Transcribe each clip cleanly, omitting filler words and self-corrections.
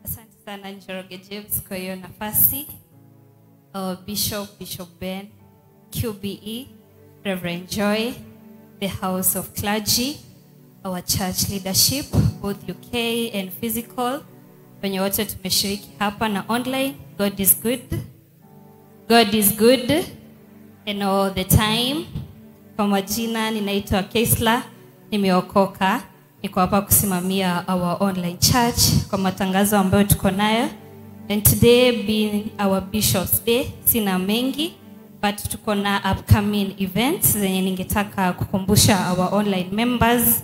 Asante sana Njoroge James kwa hiyo nafasi. Bishop, Bishop Ben, QBE, Reverend Joy, the House of Clergy, our church leadership, both UK and physical, wenye wote tumeshiriki hapa na online. God is good. God is good and all the time. Kwa majina ninaitwa Keisla, nimeokoka. Niko hapa kusimamia our online church kwa matangazo ambayo tuko nayo. And today being our Bishop's Day, sina mengi, but tuko na upcoming events zenye ningetaka kukumbusha our online members.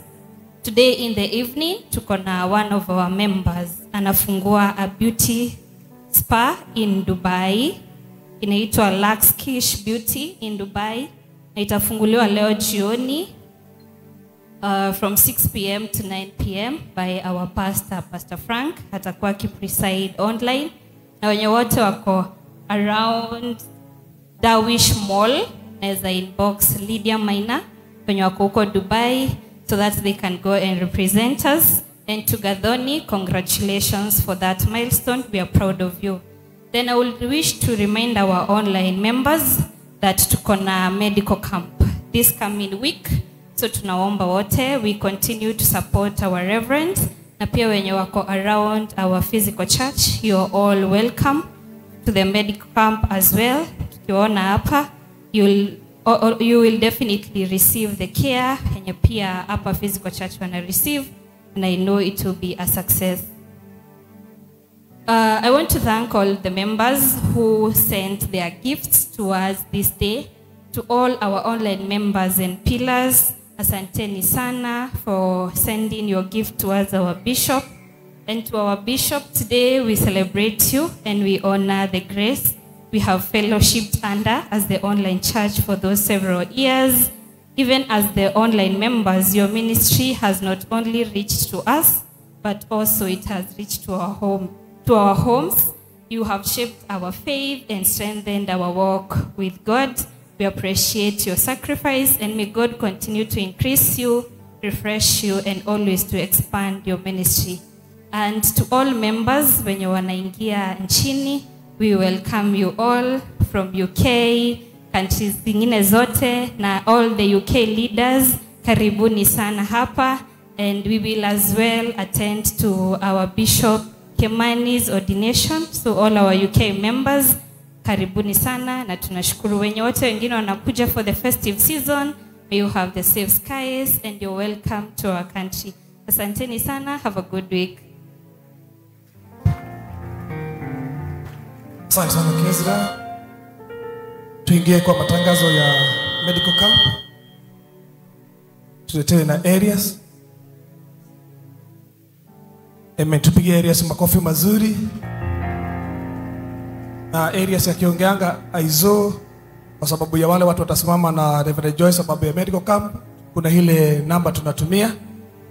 Today in the evening, tuko na one of our members anafungua a beauty spa in Dubai. Inaitwa Lux Kish Beauty in Dubai. Na itafunguliwa leo jioni from 6 p.m. to 9 p.m. by our pastor, Pastor Frank. Atakuwa akipreside online. Na wenye wote wako around Darwish Mall, naweza inbox Lydia Maina wenye wako huko Dubai, so that they can go and represent us. And to Gadoni, congratulations for that milestone. We are proud of you. Then I would wish to remind our online members that tuko na medical camp this coming week. So tunaomba wote, we continue to support our reverends. Na pia wenye wako around our physical church, you are all welcome to the medical camp as well. Tukiona hapa, you will definitely receive the care yenye pia hapa physical church wana receive, and I know it will be a success. I want to thank all the members who sent their gifts towards this day. To all our online members and pillars, asanteni sana for sending your gift towards our bishop. And to our bishop today, we celebrate you and we honor the grace we have fellowshipped under as the online church for those several years. Even as the online members, your ministry has not only reached to us, but also it has reached to our home, to our homes. You have shaped our faith and strengthened our walk with God. We appreciate your sacrifice, and may God continue to increase you, refresh you, and always to expand your ministry. And to all members, when you wanaingia nchini, we welcome you all from UK, countries zingine zote, na all the UK leaders, karibuni sana hapa. And we will as well attend to our Bishop Kimani's ordination. So all our UK members, karibuni sana, na tunashukuru wenye wote wengine wanakuja for the festive season. May you have the safe skies and you're welcome to our country. Asanteni sana, have a good week. Asante sana Kezra. Tuingie kwa matangazo ya medical camp. Tuletewe na areas. Amen. Tupige areas makofi mazuri. Na areas ya kiongeanga aizo kwa sababu ya wale watu watasimama na Reverend Joyce sababu ya medical camp, kuna ile namba tunatumia,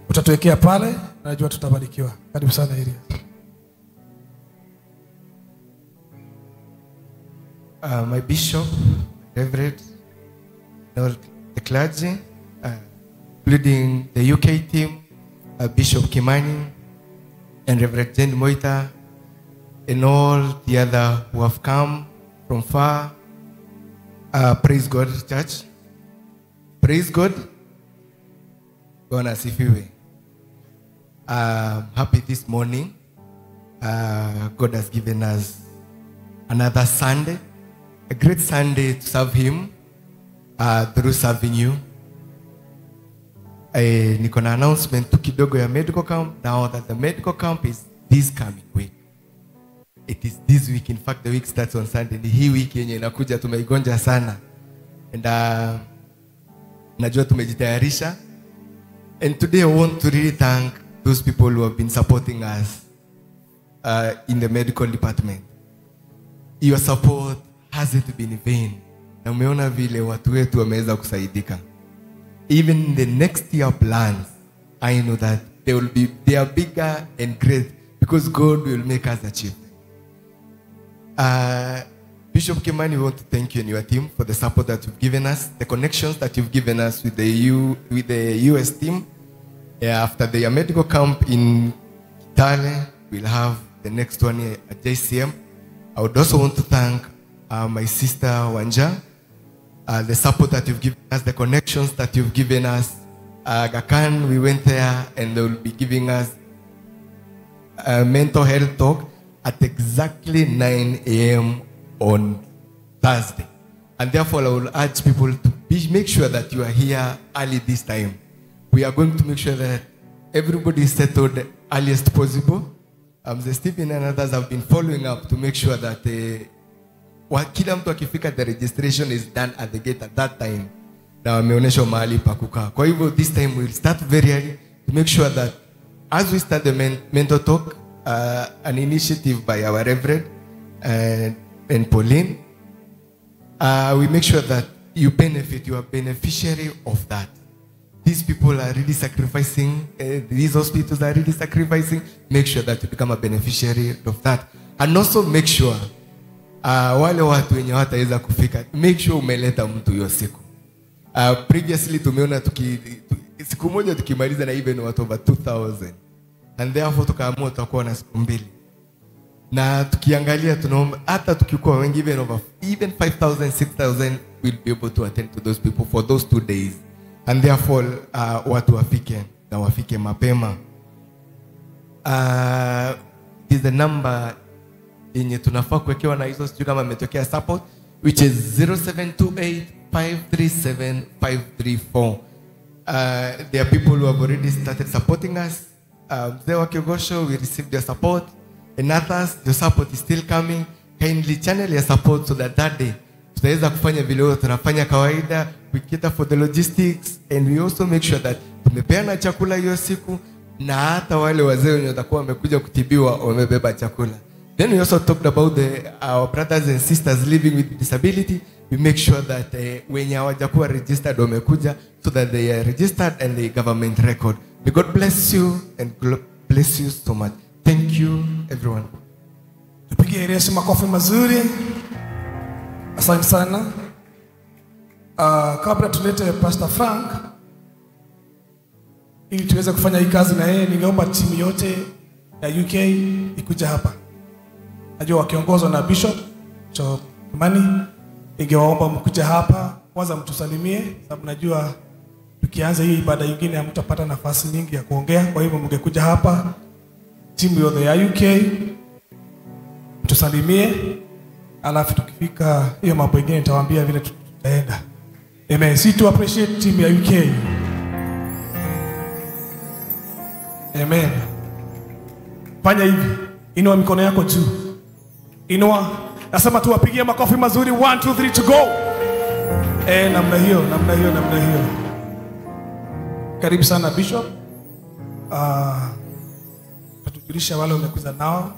utatuwekea pale, najua tutabarikiwa. Karibu sana areas. My bishop, Reverend, all the clergy, including the UK team, Bishop Kimani, and Reverend Jane Moita, and all the other who have come from far. Praise God, church. Praise God. Bwana asifiwe. I'm happy this morning. God has given us another Sunday, a great Sunday to serve Him through serving you. Niko na announcement tu kidogo ya medical camp. Now that the medical camp is this coming week. It is this week. In fact, the week starts on Sunday. Ni hii wiki yenye inakuja tumeigonja sana. And najua tumejitayarisha. And today I want to really thank those people who have been supporting us in the medical department. Your support hasn't been in vain. Na umeona vile watu wetu wameweza kusaidika. Even the next year plans, I know that they are bigger and great because God will make us achieve. Bishop Kimani, we want to thank you and your team for the support that you've given us, the connections that you've given us with the US team. After the medical camp in Kitale, we'll have the next one here at JCM. I would also want to thank my sister Wanja, the support that you've given us, the connections that you've given us. Gakan, we went there and they will be giving us a mental health talk at exactly 9 a.m. on Thursday. And therefore, I will urge people to make sure that you are here early this time. We are going to make sure that everybody is settled earliest possible. The Stephen and others have been following up to make sure that kila mtu akifika, the registration is done at the gate at that time. Na wameonyeshwa mahali pa kukaa. Kwa hivyo this time we'll start very early to make sure that as we start the mental talk, an initiative by our Reverend and Pauline, we make sure that you benefit, you are beneficiary of that. These people are really sacrificing, these hospitals are really sacrificing. Make sure that you become a beneficiary of that. And also make sure, wale watu wenye hawataweza kufika, make sure umeleta mtu hiyo siku. Previously tumeona siku moja tukimaliza na even watu over 2000. And therefore tukaamua tutakuwa na siku mbili. Na tukiangalia tunaomba hata tukikuwa wengi even over even 5000 6000 we'll be able to attend to those people for those 2 days. And therefore watu wafike na wafike mapema. Is the number yenye tunafaa kuwekewa na hizo sijui kama imetokea support, which is 0728 537 534. There are people who have already started supporting us. Mzee wa Kigosho, we received your support. And others, your support is still coming. Kindly channel your support so that that day tutaweza kufanya vile tunafanya kawaida. We cater for the logistics and we also make sure that tumepeana chakula hiyo siku na hata wale wazee wenye watakuwa wamekuja kutibiwa wamebeba chakula. Then we also talked about our brothers and sisters living with disability. We make sure that wenye hawajakuwa registered wamekuja so that they are registered and the government record. May God bless you and bless you so much. Thank you everyone. Tupigie Yesu makofi mazuri. Asante sana. Kabla tulete Pastor Frank ili tuweze kufanya hii kazi na yeye, ningeomba timu yote ya UK ikuja hapa. Najua wakiongozwa na Bishop Kimani, ningewaomba mkuje hapa kwanza mtusalimie, sababu najua tukianza hii ibada nyingine hamtapata nafasi nyingi ya kuongea. Kwa hivyo mngekuja hapa timu yote ya UK mtusalimie, alafu tukifika hiyo mambo mengine nitawaambia vile tutaenda. Amen. See to appreciate team ya UK. Amen. Fanya hivi. Inua mikono yako juu. Inua. Nasema tuwapigie makofi mazuri. 1 2 3 to go. Namna hiyo, namna hiyo, namna hiyo. Karibu sana Bishop. Tujulisha wale umekuza nao.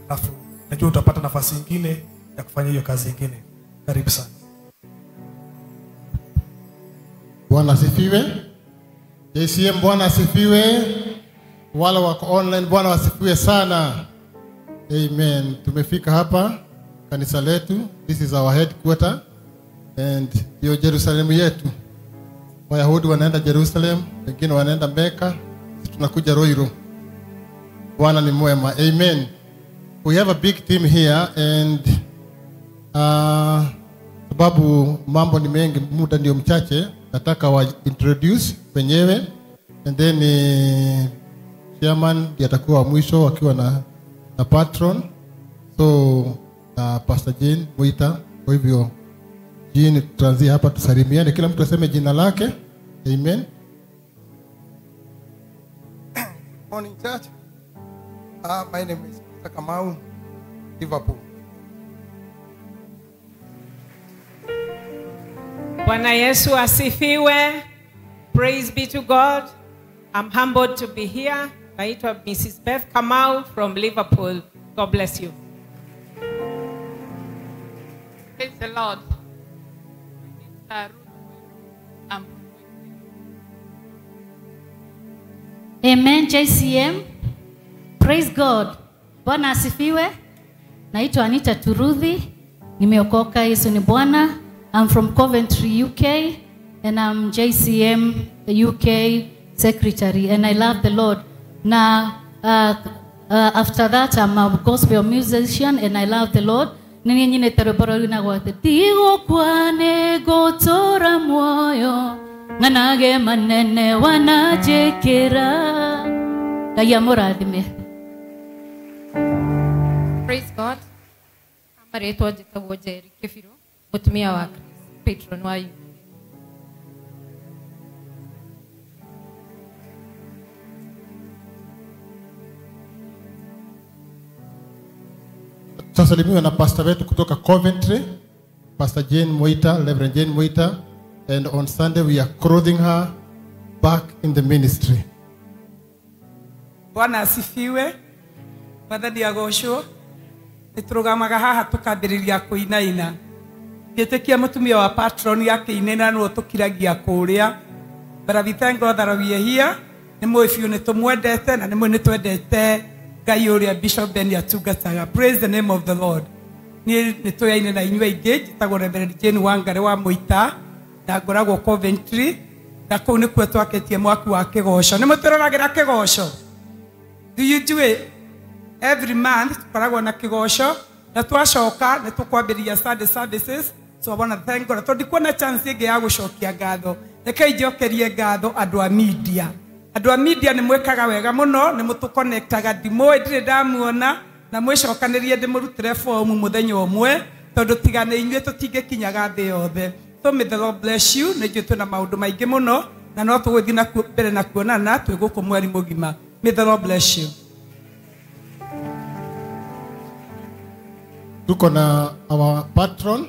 Alafu najua utapata nafasi nyingine ya kufanya hiyo kazi nyingine. Karibu sana. Bwana asifiwe. JCM Bwana asifiwe. Wale wako online Bwana wasifiwe sana. Amen. Tumefika hapa kanisa letu. This is our headquarter and ndio Jerusalem yetu. Wayahudi wanaenda Jerusalem, wengine wanaenda Mecca, tunakuja Ruiru. Bwana ni mwema. Amen. We have a big team here and sababu mambo ni mengi, muda ndio mchache, nataka wa introduce wenyewe and then chairman ndiye atakuwa mwisho akiwa na patron, so na Pastor Jane Muita. Kwa hivyo Jane, tutaanzia hapa, tusalimiane, kila mtu aseme jina lake. Amen. Good morning church. My name is Peter Kamau, Liverpool. Bwana Yesu asifiwe. Praise be to God. I'm humbled to be here. Naitwa Mrs. Beth Kamau from Liverpool. God bless you. Praise the Lord. My name is Ruth. I'm Amen, JCM. Praise God. Bwana asifiwe. Naitwa Anita Turuthi. Nimeokoka, Yesu ni Bwana. I'm from Coventry, UK, and I'm JCM UK secretary, and I love the Lord. Na After that, I'm a gospel musician and I love the Lord. Nini nyine rwĩmbo rũinagwo atĩ ndigũkua nĩngũtũũra muoyo ng'anage manene wananjĩkĩra. Ngai amũrathime. Praise God. Marĩtwa njĩtagwo Njeri Kĩbirũ, mũtumia wa Chris, patron wa youth. Tutasalimiwa na pastor wetu kutoka Coventry, Pastor Jane Moita, Reverend Jane Moita, and on Sunday we are clothing her back in the ministry. Bwana asifiwe. Mwathani agocwo. Nĩtũrũgamaga haha tũkambĩrĩria kũinaina. Ngĩtĩkia mũtumia wa patron akĩinaina nĩwe tũkiragia kũrĩa. But we thank God that we are here. Nĩ mũĩ biũ nĩ tũmwendete na nĩ mũĩ nĩ twendete Ngai ũrĩa Bishop Ben atungataga. Praise the name of the Lord. Niĩ nĩ tũyaine na inyuĩ aingĩ, njĩtagwo Reverend Jane Wangari wa Mũita na ngoragwo Coventry, na kũu nĩkuo twakĩtie mwaki wa kĩgoco. Nĩ mũtũroragĩra kĩgoco? Do you do it? Every month tukoragwo na kĩgoco na twacoka nĩ tũkwambĩrĩria Sunday services. So I wanna thank God tondũ ndikuona chance ĩngĩ ya gũcokia ngatho. Rekei njokerie ngatho andũ a media. Andũ a media nĩ mwĩkaga wega mũno, nĩ mũtũconnectaga, ndimũĩ ndirĩ ndamuona, na mwĩcokanĩrie ndĩmũrutĩre fomu mũthenya ũmwe tondũ tiga nĩ inyuĩ tũtingĩkinyaga thĩ yothe. So may the Lord bless you. Nĩ njũĩ twĩna maũndũ maingĩ mũno na no tũgũthiĩ na mbere na kuonana twĩ gũkũ mweri mũgima. May the Lord bless you. Tuko na our patron.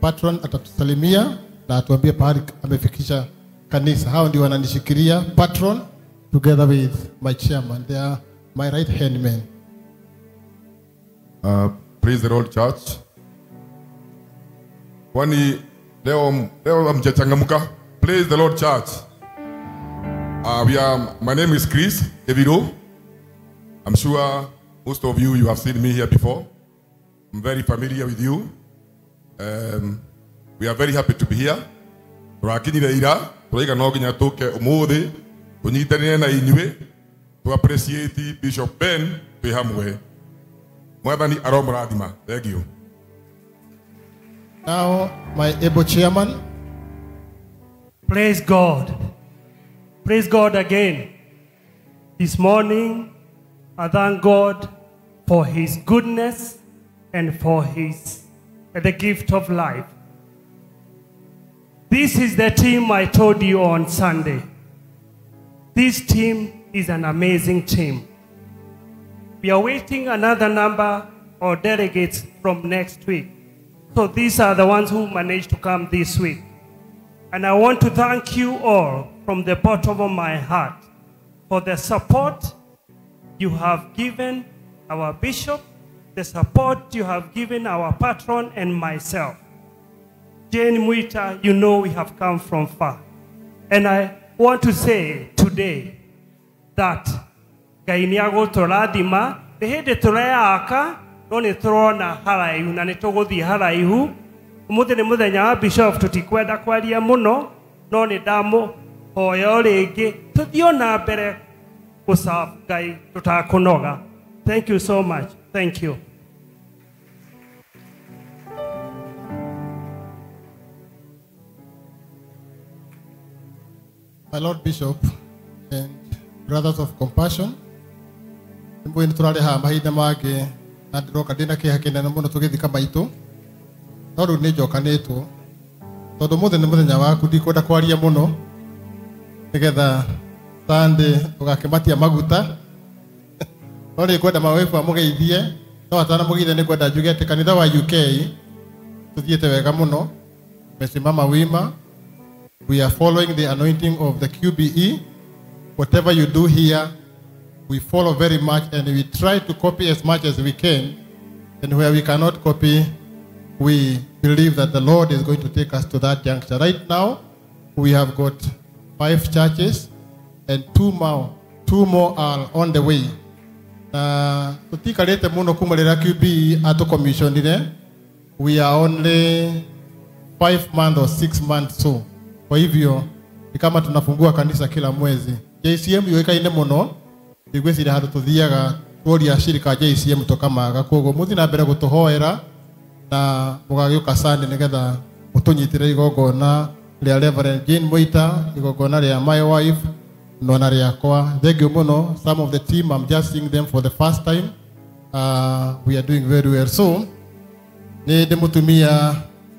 Patron atatusalimia na atuambie pahali amefikisha kanisa. Hao ndio wananishikilia, patron together with my chairman. They are my right hand men. Praise the Lord church. Kwani leo hamjachangamka? Praise the Lord church. My name is Chris Eviro. I'm sure most of you have seen me here before. I'm very familiar with you. We are very happy to be here. Tũrakinyire ira, tũraiga no nginya tũke ũmũthĩ, tũnyitanĩre na inyuĩ, to appreciate Bishop Ben twĩ hamwe. Mwathani aromũrathima. Thank you. Now, my able chairman. Praise God. Praise God again. This morning, I thank God for his goodness and for the gift of life. This is the team I told you on Sunday. This team is an amazing team. We are waiting another number of delegates from next week. So these are the ones who managed to come this week. And I want to thank you all from the bottom of my heart for the support you have given our bishop, the support you have given our patron and myself. Jane Muita, you know we have come from far. And I want to say today that Ngai nĩ agũtũrathima, nĩ hĩndĩ tũreyaka, no nĩ tũrona haraihu na nĩ tũgũthiĩ haraihu. Ũmũthĩ nĩ mũthenya wa bishop, tũtikwenda kwaria mũno, no nĩ ndamũhoya o rĩngĩ tũthiĩ o na mbere gũserve Ngai tũtakũnoga. Thank you so much. Thank you. My Lord Bishop and Brothers of Compassion, nĩ tũrarĩ mahinda mangĩ na ndĩroka ndĩna kĩeha kĩnene mũno tũgĩthika maitũ, no rĩu nĩ njokanĩtwo tondũ ũmũthĩ nĩ mũthenya waku, ndikwenda kwaria mũno nĩgetha Sunday ũgakĩmatia maguta, no nĩ ngwenda mawebu amũgeithie, no atanamũgeithia nĩ ngwenda njuge atĩ kanitha wa UK tũthiĩte wega mũno, tumesimama wima. We are following the anointing of the QBE. Whatever you do here, we follow very much and we try to copy as much as we can. And where we cannot copy, we believe that the Lord is going to take us to that juncture. Right now, we have got 5 churches and 2 more are on the way. Tutikarĩte mũno kuma rĩrĩa QBE atũcommissionire. We are only 5 months or 6 months so. Kwa hivyo ni kama tunafungua kanisa kila mwezi. JCM yoikaine muno, ndigwiciria handu tuthiaga Tuoria ashirika a JCM tukamaga koguo muthi na mbere gutuhoera na mugagiuka Sunday nigetha mutunyitire igongona ria Reverend Jane Moita, igongona ria my wife no na riakwa. Thank you muno. Some of the team, I'm just seeing them for the first time. We are doing very well. So ni ndimutumia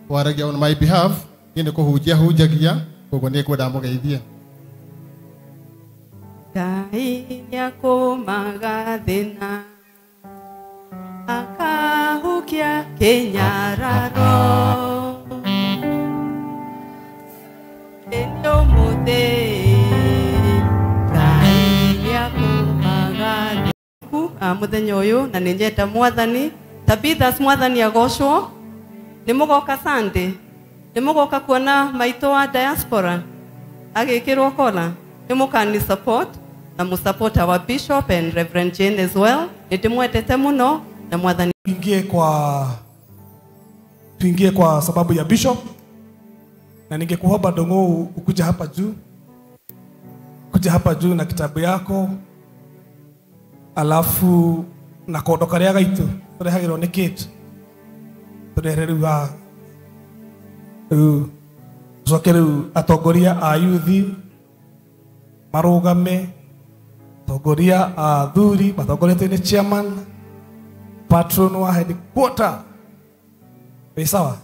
waragia on my behalf ni kuhunjia hunjagia koguo ni kwenda mugeithie. Ngai nĩakũmaga thĩna akahukia kĩnyararo ĩndĩ ũmũthĩ Ngai nĩakũmaga thĩna mũthenya ũyũ na nĩnyenda mwathani Tabitha's mwathani agocwo. Nĩ mũgoka Sunday, nĩ mũgoka kuona maitũ wa diaspora agĩkĩrwo kona. Nĩ mũkani support na mu support our bishop and Reverend Jane as well. Nĩ ndĩmwendete mũno na mwathani. Tuingie kwa sababu ya bishop, na ningekuomba Ndung'u ukuja hapa juu. Kuja hapa juu na kitabu yako, alafu na kondo karia gaitu turehagirwo ni Kate turehere riu haha riu coke riu atongoria a yuthi marugame, atongoria a thuri matongoretio ni chairman, patron wa headquarter wĩ sawa,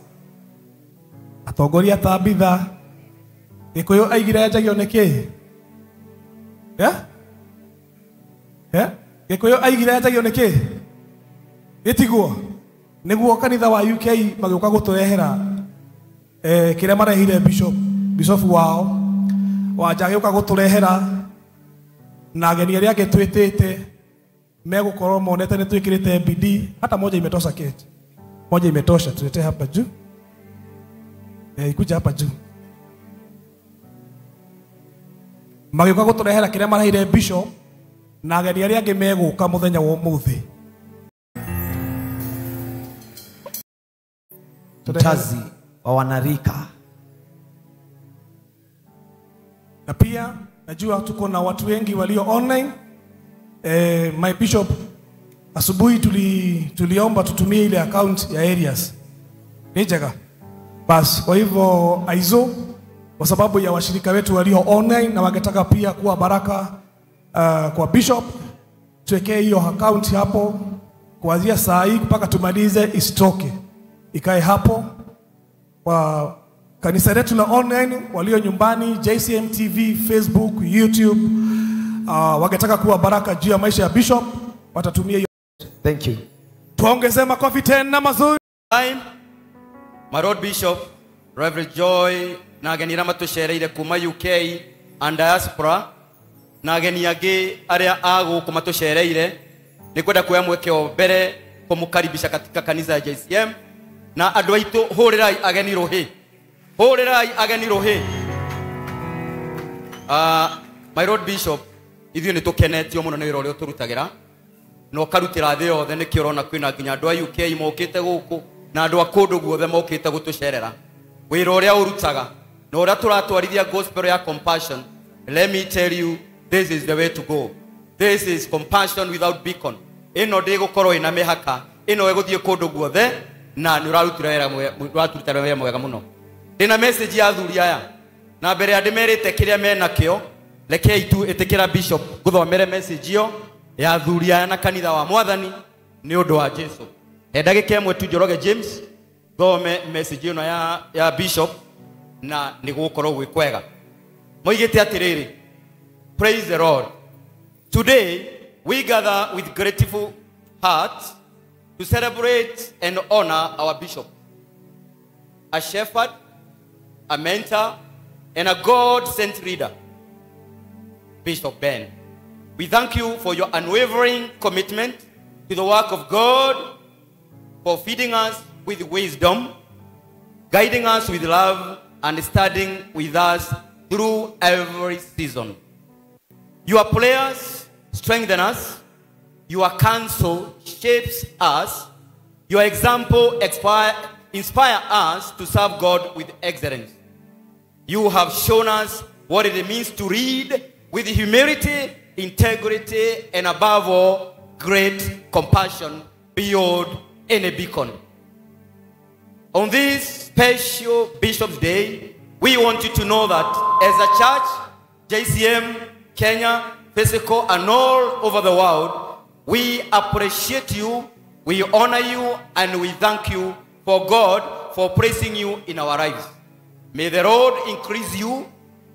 atongoria Tabitha Gikuyu aigire yanjagio nĩ kĩ? Yeah? Gikuyu aigire yanjagio nĩ kĩ? Gĩtiguo nĩguo kanitha wa UK magĩũka gũtũrehera kĩrĩa marehire bishop wao wanja agĩũka gũtũrehera na ageni arĩa angĩ twĩtĩte megũkorwo monete nĩ twĩkĩrĩte bidii. Hata moja imetosha Kate, moja imetosha, tuletee hapa juu. Ikuja hapa juu magĩũka gũtũrehera kĩrĩa marehire bishop na ageni arĩa angĩ megũka mũthenya wa ũmũthĩ. Mtazi wa wanarika. Na pia najua tuko na watu wengi walio online. My bishop, asubuhi tuliomba tutumie ile account ya areas. Ni njega. Bas, kwa hivyo aizo kwa sababu ya washirika wetu walio online na wangetaka pia kuwa baraka kwa bishop, tuwekee hiyo account hapo kuanzia saa hii mpaka tumalize, isitoke. Ikae hapo kwa kanisa letu la online, walio nyumbani, JCM TV, Facebook, YouTube, wangetaka kuwa baraka juu ya maisha ya bishop, watatumia hiyo. Thank you. Tuongeze makofi tena mazuri. Time, my Lord Bishop, Reverend Joy, na ageni arĩa matũcereire kuma UK and diaspora, na ageni angĩ arĩa a gũkũ matũcereire, nĩ kwenda kuoya mweke wa mbere kũmũkaribisha katika kanitha ya JCM. Na andũ aitũ, hũrĩrai ageni rũhĩ, hũrĩrai ageni rũhĩ. My Lord Bishop, ithuĩ nĩ tũkenetio mũno nĩ wĩra ũrĩa ũtũrutagĩra na ũkarutĩra thĩ yothe. Nĩkĩo ũrona kwĩna nginya andũ a UK mokĩte gũkũ na andũ a kũndũ guothe mokĩte gũtũcerera. Wĩra ũrĩa ũrutaga na ũrĩa tũratwarithia gospel ya compassion, let me tell you, this is the way to go. This is compassion without beacon. Ĩno ndĩgũkorwo ĩna mĩhaka, ĩno ĩgũthiĩ kũndũ guothe, na nĩ ũrarutĩra wĩra mwega mũno. Ndĩna message ya athuri aya, na mbere ya ndĩmerĩte kĩrĩa menakĩo, rekei tu ĩtĩkĩra bishop ngũthomere message ĩyo ya athuri aya na kanitha wa mwathani nĩ ũndũ wa Jesu. He ndagĩka ĩmwe tu Njoroge James thome message ĩno ya bishop na nĩ gũgũkorwo gwĩ kwega. Moigĩte atĩrĩrĩ, praise the Lord. Today we gather with grateful hearts to celebrate and honor our bishop, a shepherd, a mentor, and a God-sent leader, Bishop Ben. We thank you for your unwavering commitment to the work of God, for feeding us with wisdom, guiding us with love, and standing with us through every season. Your prayers strengthen us, your counsel shapes us, your example inspire us to serve God with excellence. You have shown us what it means to read with humility, integrity, and above all, great compassion beyond any beacon. On this special Bishop's Day, we want you to know that as a church, JCM, Kenya, physical, and all over the world, we appreciate you, we honor you, and we thank you for God for placing you in our lives. May the Lord increase you,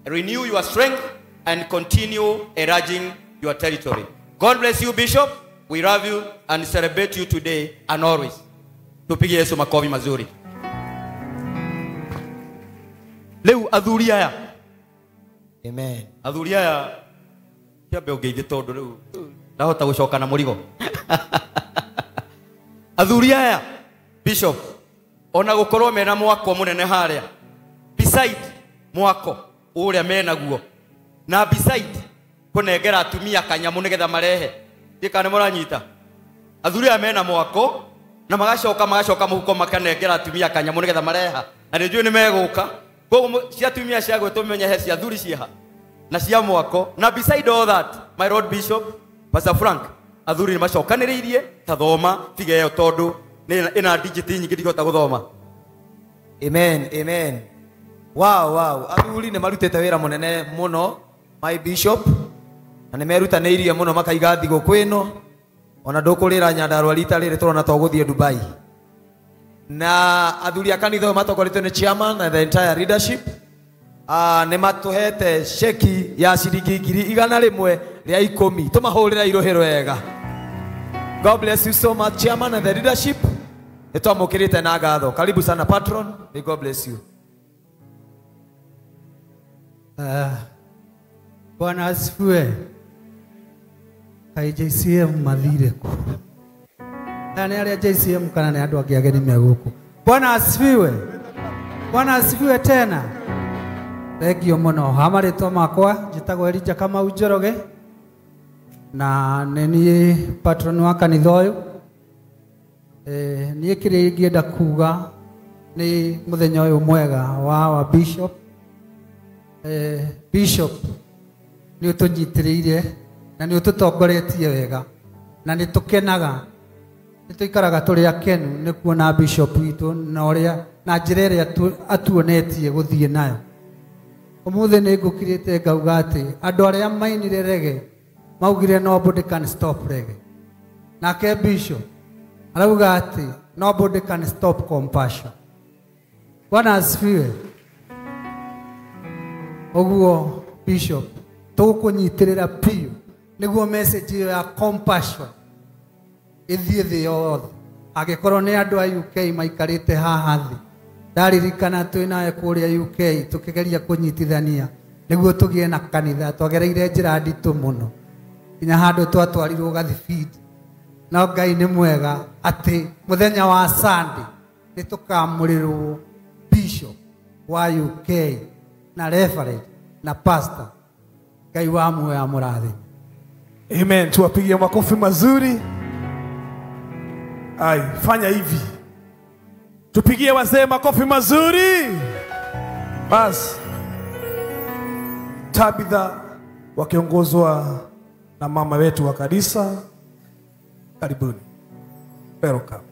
renew your strength, and continue enlarging your territory. God bless you, Bishop. We love you and celebrate you today and always. Tupige Yesu makofi mazuri. Leo athuri aya. Amen. Athuri aya kiambe ungeithie tondu riu ndahota gucoka na murigo. Athuri aya Bishop ona gukorwo mena mwako munene haria. Beside mwako uria menaguo na beside kunengera atumia kanyamu nigetha marehe ndikana muranyita. Athuri aya mena mwako na magacoka muhuko makanengera atumia kanyamu nigetha mareha na nijui ni meguka. Koguo cia atumia cia gwetwo menye he cia athuri ciha na cia mwako. Na beside all that, my Lord Bishop Pastor Frank, athuri ni macokanĩrĩirie ta thoma tiga ĩyo tondu ina digit nyingĩ ndingĩhota gũthoma. Amen, amen. Wow, wow. Athuri nĩ marutĩte wĩra mũnene mũno, my bishop, na nĩ merutanĩirie mũno makaiga thigũkũ ĩno. Ona ndũkũrĩra Nyandarua rita rĩrĩ tũrona to gũthiĩ Dubai. Na athuri a kanitha ũyũ matongoretio nĩ chairman and the entire leadership, nĩ matũhete ceki ya ciringi 110,000. Tũmahũrĩre irũhĩ wega. God bless you so much, chairman and the leadership. Nĩ twamũkĩrĩte na ngatho. Karibu sana patron. May God bless you. Bwana asifiwe. Kai JCM mathire ku. Na nĩ arĩa JCM kana nĩ andũ angĩ ageni me gũkũ. Bwana asifiwe. Bwana asifiwe tena. Thengio mũno. Ha marĩtwa makwa njĩtagwo Elijah Kamau Njoroge na nĩ niĩ patron wa kanitha ũyũ. Niĩ kĩrĩa ingĩenda kuga nĩ mũthenya ũyũ mwega wa bishop. Bishop nĩ ũtũnyitĩrĩire na nĩ ũtũtongoretie wega na nĩ tũkenaga, nĩ tũikaraga tũrĩ akenu nĩ kuona bishop witũ na ũrĩa na njĩra ĩrĩa atuonetie gũthiĩ nayo. Ũmũthĩ nĩ ngũkirĩte ngauga atĩ andũ arĩa mainire rege maugire nobody can stop rege. Nake bishop arauga atĩ nobody can stop compassion. Bwana asifiwe. Ũguo bishop tũkũnyitĩrĩra biũ nĩguo message ĩyo ya compassion ĩthiĩ thĩ yothe. Angĩkorwo nĩ andũ a UK maikarĩte haha thĩ, ndaririkana twĩ nawe kũrĩa UK tũkĩgeria kũnyitithania nĩguo tũgĩe na kanitha. Twagereire njĩra nditũ mũno nginya handũ twatwarirwo gathibindi, no Ngai nĩ mwega atĩ mũthenya wa Sunday nĩ tũkamũrĩrwo bishop wa UK na reverend na pastor. Ngai wa muoyo amũrathime. Amen. Tuwapigie makofi mazuri. Ai, fanya hivi. Tupigie wazee makofi mazuri. Bas. Tabitha wakiongozwa na mama wetu wa kanisa. Karibuni. Welcome.